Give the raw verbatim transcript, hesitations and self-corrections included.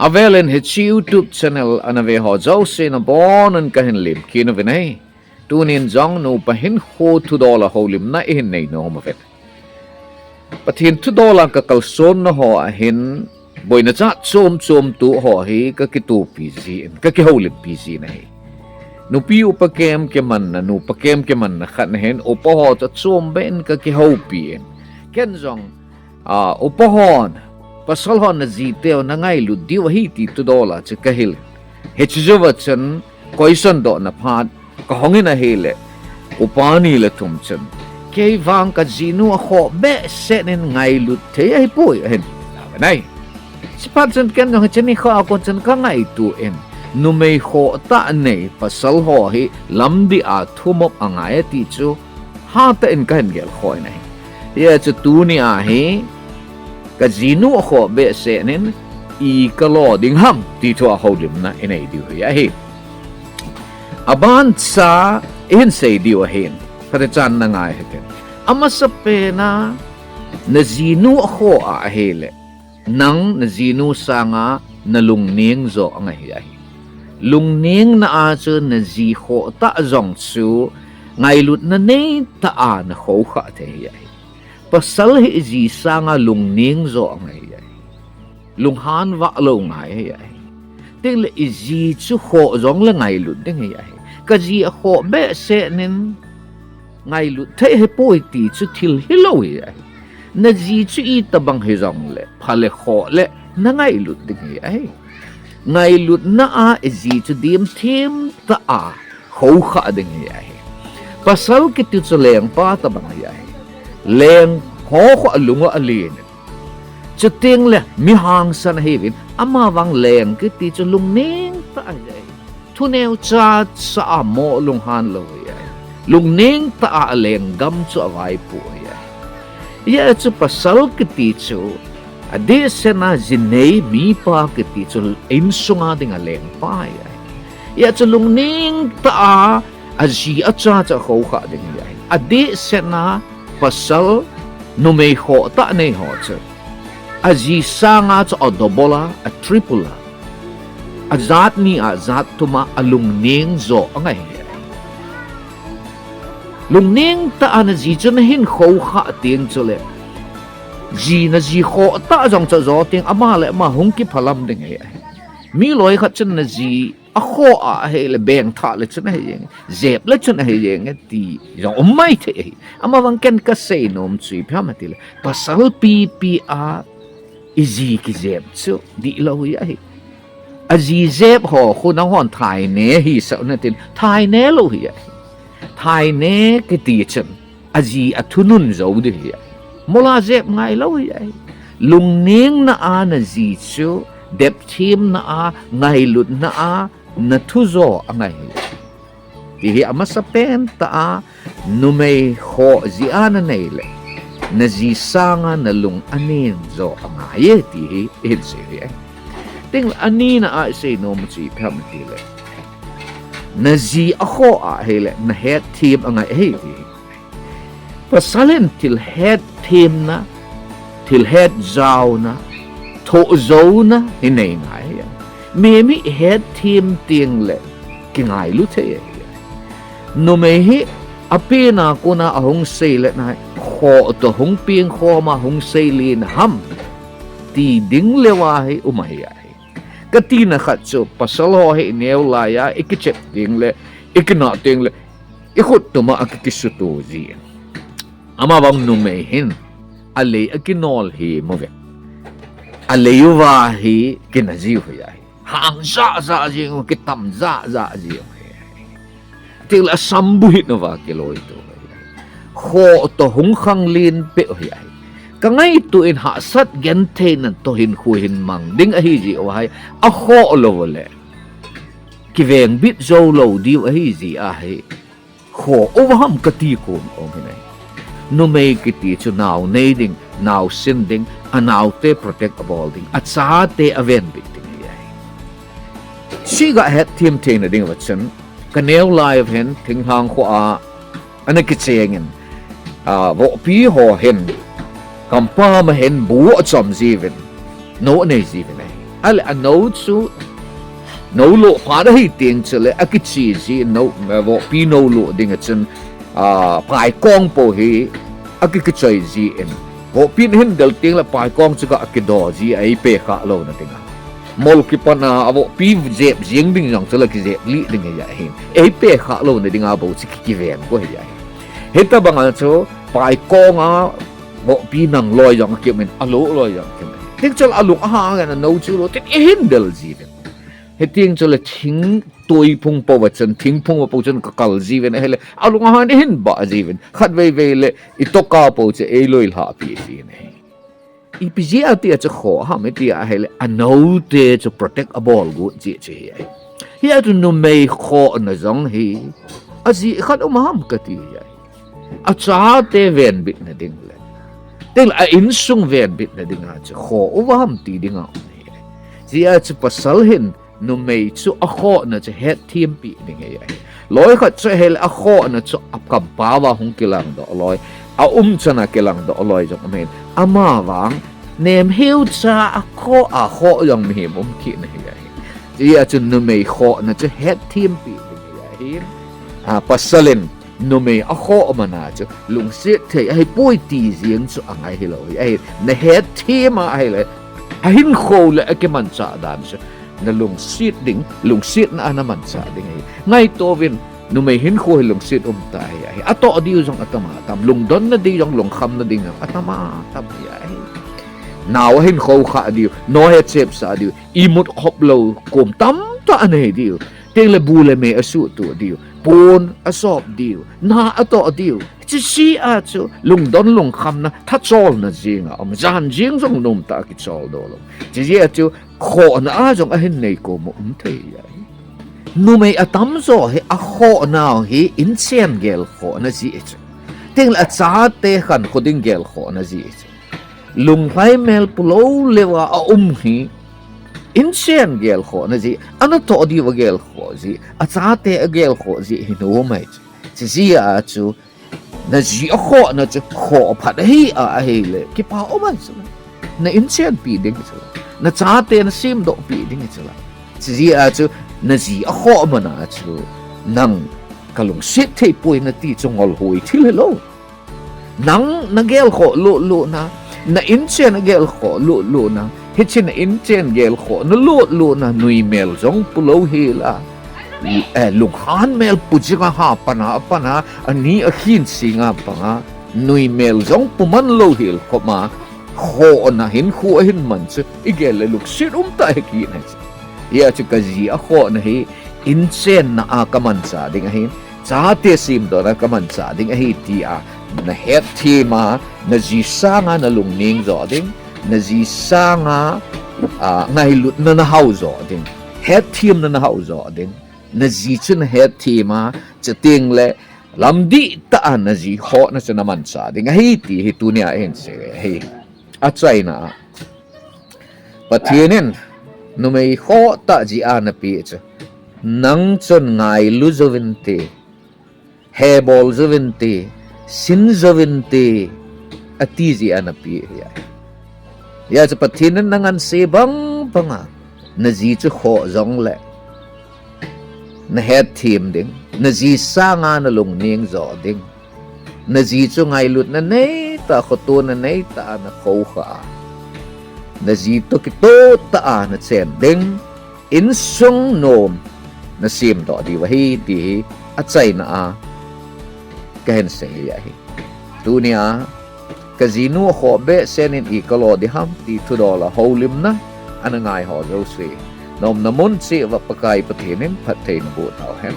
Avelin hiche YouTube channel ana ve ho jouse nabonun kahin lemkit uvin ahi. Tunin jong nupa hinkho thudola houlimna ihin nei nom uvin. Pathen thudola kakalsonna ho ahin, boina chah chom chom tu ho hi kakitopi jin, kakihoulimpi jin ahi. Nupi upa kem kimanna, nupa kem kimanna khat nahin, upa ho chah chom ben kakihoupi in. Ken jong, a, upa hon, pasal hon najiteu nangailut diu ahi ti thudola chu kahil. Hiche jouva chun, koisan dohna phat, kahongin ahile, upa ni le thum chun, kei vang kajinu akhoh behseh in ngailut thei ahipoi ahin. Nai. Chuphat chun ken jong hiche nikho a kon chun kangaito in, numei khohtah nei pasal ho hi lamdih a thumop angai ati chu, hatah in kahin gelkhoh in ahi. Hijeh chun tuni a hi, kajinu akhoh behseh in, i kalo ding ham, ti thua houlimna inei diu hi ahi. Abancha, ihin sei diu ahin, phatechan nangai hitin. Amasapen a, najinu akhoh a ahile, nang najinu sanga nalungning jo angai hi ahi. Lungningna a chu naji khohtah jong chu ngailutna neitah a nakhoukhah thei hi ahi. Pasal hi iji sanga lungning jo angai hi ahi. Lunghan vah lou ngai hi ahi. Tengle iji chu khoh jongle ngailut ding hi ahi. Kaji akhoh behseh in ngailut thei ahipoi ti chu thil hilou hi ahi. Naji chu itobang hijongle, pha le khoh le nangailut ding hi ahi. Ngailutna a iji chu dimthim tah a khoukhah ding hi ahi. Pasal kiti chu lengpa tobang hi ahi. Leng ho khu alung u alen. Chutengle mi hangsan ahiuvin, amavang leng kiti chu lungning tah ahi. Thuneocha cha a mo lunghan lou hi ahi. Lungning tah a lenggam chu avaipoh hi ahi. Hijeh chun pasal kiti chu, adehset a jinei mipa kiti chu insunga dinga lengpa hi ahi. Hijeh chun lungning tah a, aji acha chu akhoukhah ding hi ahi. Adehset a pasal numei khohtah nei ho chu, aji sanga chu a double a, a triple a, ajat ni a jat thum a, alungning jo angai hi ahi. Lungning tah a naji chu nahin khoukhah teng chule, ji naji khohtah jong chu ajo teng ama le ama hung kiphalam ding hi ahi. Mi loikhat chun naji akhoh a ahile bengthah le chun ahi jenge, jep le chun ahi jenge ti jong um maithei ahi. Amavang ken kasei nom chu ipi ham atile, pasal pipi a iji kijep chu dihlou hi ahi. Aji jep ho khu nanghon thaine hisah unatin, thaine lou hi ahi. Thaine kiti chun aji athunun jou ding hi ahi. Mola jep ngailou hi ahi. Lungningna a naji chu, depthimna a, ngailutna a nathu jo angai hi ahi. Ti hi amasapen tah a, numei khoh jeh a nanei le, naji sanga nalung anen jo angai e ti hi ihin sei hi ahi. Tengle anina a isei nom chu ipi ham tile, naji akhoh a ahile nahetthem angai ahi ti hi. Pasal in thil hetthemna, thil hetjaona, thohjouna hi nei ngai ahi. Mi mi hetthem tengle kingailu thei ahi. Numei hi apen a kona ahung sei le nai, khoh toh hung pengkhom a hung seile naham ti ding leuva hi um ahi ahi. Katina khat chu pasal ho hi ineo laiya ikichep tengle, ikinah tengle, ikhut tuma akikisuto jin. Amavang numei hin alei akinol hi muvin, alei uva hi kina jiu hi ahi. Hang jahjah jeng u, kitam jahjah jeng u hi ahi. Tengle asambuhit nauva kiloito hi ahi. Khoh toh hung khanglen peh u hi ahi. Kangaito in hahsat gentheina toh hinkho hin mang ding ahi jeh uva hi, akhoh lou ule kivengbit jou lou diu ahi jeh ahi. Khoh uva ham kati kom um hi ahi. Numei kiti chu nao nei ding, naosen ding, anaote protect abol ding, achate avenbit ding hi ahi. Chuga hetthem theina dinguva chun, kaneo lai uva hin thinglhang kho a ana kichengin, a, vohpi ho hin, kampam a hin bu achom jiuvin, nou anei jiuvin ahi. Ale anou chu, nou lo phat ahi teng chule, akichi ji nou, vohpi nou lo ding a chun, a, paikong po hi, akikichoi ji in. Vohpi nahin del teng le paikong chu ga akido ji a, eipe kha lou na ding a. Mol kipan a, a vohpi jep jing ding jong chule kijep li ding a hin. Eipe kha lou na ding a bo chu kiven ko hi a hin. Hitabang a chu, paikong a, vohpi nang loi jong kimin, alo loi jong kimin. Ting chule alung ahang in anou chu lo, tin eihin del ji vin. Hiting chule thing tui phung po va chun, thing phung po chun kakal ji vin, ahile, alung ahang in eihin ba ji vin. Khat vei vei le, itoka po chu eiloi lha pi ji ne. Ipi ji a ti a chu kho ham, iti a ahile, anou te chu protect abol gu ji chu hi ai. Hi a chu numei kho na jong hi, aji khat um ham kati hi ai. Achate venbit na ding le. Ting a insung venbit na ding a chu kho u va ham ti ding a um hi. Ji a chu pasal hin numei chu akhohna chu hetthem pi ding hi ai. Loi khat chu hel akhohna chu akampau va hung kilang doh loi. A um chana kilang doh loi jong amen. Ama vang nem hiu cha akho akho jong mihem um kit na hi ai. Ji a chu numei khohna chu hetthem pi ding hi ai. A pasal in numei akhoh mana chu lungset thei ahi poi ti jeng chu angai hilou hi. Ahi, na hetthem a ahile, ahinkho le akimanchah dan chu na lungset ding, lungsetna a na manchah ding ahi. Ngaito vin, numei hinkho hi lungset um ta hi ahi. Atoh diu jong atam atam, lungdon na diu jong lungkham na diu jong atam atam hi ahi. Nao ahinkho kha diu, nao he chepsa diu, imut khop lou kom tamtah anei diu. Ting le bu le me asuhtuh diu, pon asop diu, na atoh diu. Chuche a chu lungdon lungkhamna thacholna jing a um, jan jing jong nom tah a kichol doh lou. Chuche a chu khohna a jong ahin nei kom u um thei ahi. Numei atamjo hi akhohnau hi inchen gelkhohna ji chu. Ting le achate khankho ding gelkhohna ji chu. Lunglhai mel pulou leuva aum hi inchen gelkhohna ji, anatoh diu agelkhoh ji, achate agelkhoh ji hi nom ahi chu. Chuche a chu, na ji akhohna chu khoh phat ahi a ahile, kipa um ahi chu. Na inchen pi ding chu. Na chate na semdoh pi ding chu la. Chuche a chu, na ji akhoh mana chu, nang kalungset thei poi nati chu ngolhoi thil hilou. Nang na gelkhoh lutlut na, na inchen na gelkhoh lutlut na, hiche na inchen gelkhoh na lutlut na, nuimel jong pulou hel a, eh, lunghan mel pu jing a ha pan a, pan a, ani akhin sing a pang a, nuimel jong puman lou hel khop ma, khohna hinkho ahin man chu, igel le lungset um tah hi kit na chu. Hia chu kaji akhohna hi, inchenna a kamanchah ding ahin, chate semdohna kamanchah ding ahi tia, na hetthem a, na ji sanga na lungneng jo ding, na ji sanga, a, ngailutna na hao jo ding, hetthemna na hao jo ding, na ji chu na hetthem a, chuteng le lamdih tah a na ji khohna chu na manchah ding ahi ti hi tunia ahin sei ahi. Achaina a, Pathen in numei khoh tah ji a napeh chu, nang chun ngailu jouvinte, hebol jouvinte, sin jouvinte, ati ji a napeh ahi. Hia chu Pathen in na nganse bang bang a, na ji chu khoh jongle, na hetthem ding, na ji sanga na lungneng jo ding, na ji chu ngailutna neitah, khotona neitah a na khoukhah a, na ji toh kitoh tah a na chen ding, insung nom na semdoh diu ahi ti hi achaina a kahin sei ahi. Tunia kajinu akhoh behseh in i kalo ding ham ti thudol a houlimna ana ngaiho jouse, na umna mun cheh uva Pakai Pathen in phatthei naboh tauhen.